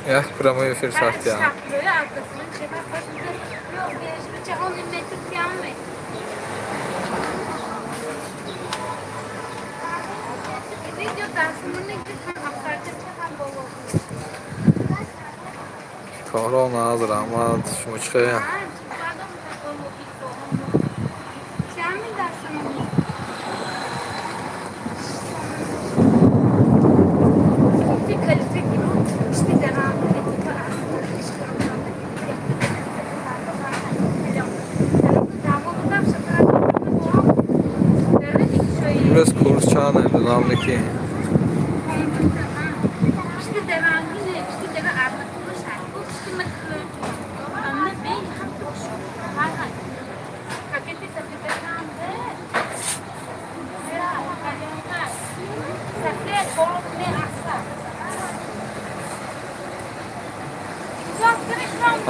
Як прямой эфир сахтиям. Корро наз, раҳмат. Шумо чӣ хел? Имрӯз курс чанд, намедонам, ки.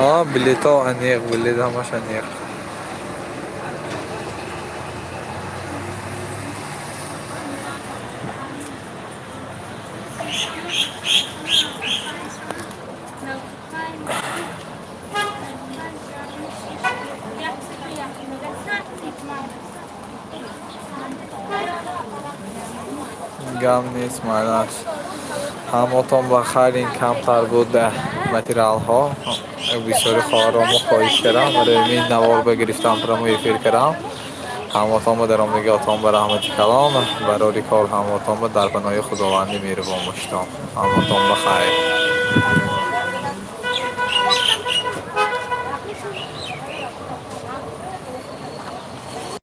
А, билетҳо аниқ, билет ҳамаш аниқ. Гам нест, майлаш. Ҳамотон ба хайр, ин камтар буд материалҳо. Бисёри хоҳаромо хоҳиш кардам, барои мин навор багирифтам, прямой эфир кардам. Ҳамотон ба даромдигаотон ба раҳмати калон, барори кор, ҳамотон ба дар паноҳи Худованди меҳрубон бошитон. Ҳамотон ба хайр.